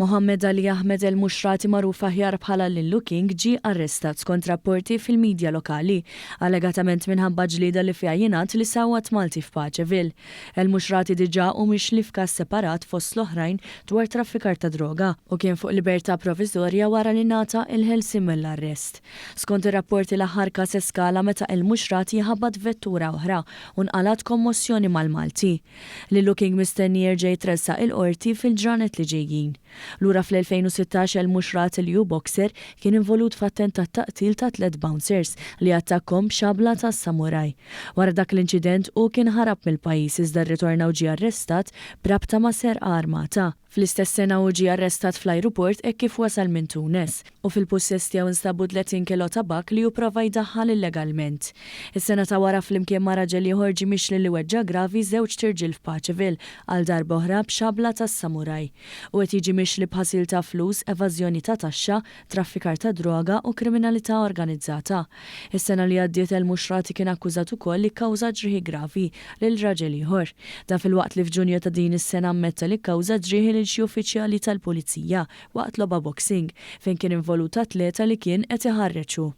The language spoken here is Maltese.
Mohammed Ali Ahmed Elmushraty magħruf aħjar bħala Lillu King ġie arrestat skont rapporti fil-midja lokali, allegatament minħabba ġlieda li fiha jingħad li sawwat Malti f'Paceville. Elmushraty diġà hu mixli f'każ separat fost l-oħrajn dwar traffikar ta' droga u kien fuq libertà proviżorja wara li ngħata il-ħelsien mill-arrest. Skont ir-rapporti l-aħħar każ eskala meta Elmushraty ħabat vettura oħra u nqalgħet kommossjoni mal-Malti. Lillu King mistenni jerġa' jitressaq il-Qorti fil-ġranet li ġejjin. Lura fl-2016 Elmushraty li hu boxer kien involut f'attentat ta' qtil ta' tlett bouncers li attakkhom b'xabla tas-samuraj. Wara dak l-inċident hu kien ħarab mill-pajjiż iżda rritorna u ġie arrestat b'rabta ma' serqa armata. Fl-istess sena hu ġie arrestat fl-ajruport hekk kif wasal minn Tunes, u fil-pussess tiegħu nstabu 30 kilo tabakk li hu prova jdaħħal illegalment. Is-sena ta' wara flimkien ma' raġel ieħor ġie mixli li weġġa' gravi żewġt irġiel f'Paceville, għal darba oħra b'xabla tas-samuraj. Hu qed jiġi mixli b'ħasil ta' flus, evażjoni ta' taxxa, traffikar ta' droga u kriminalità organizzata. Is-sena li għaddiet Elmushraty kien akkużat ukoll li kkawża ġrieħi gravi lil raġel ieħor. Dan filwaqt li f'Ġunju ta' din is-sena ammetta li kkawża ġrieħi lil xi uffiċjali tal-Pulizija waqt logħba boxing fejn kien involut atleta li kien qed iħarreġ hu.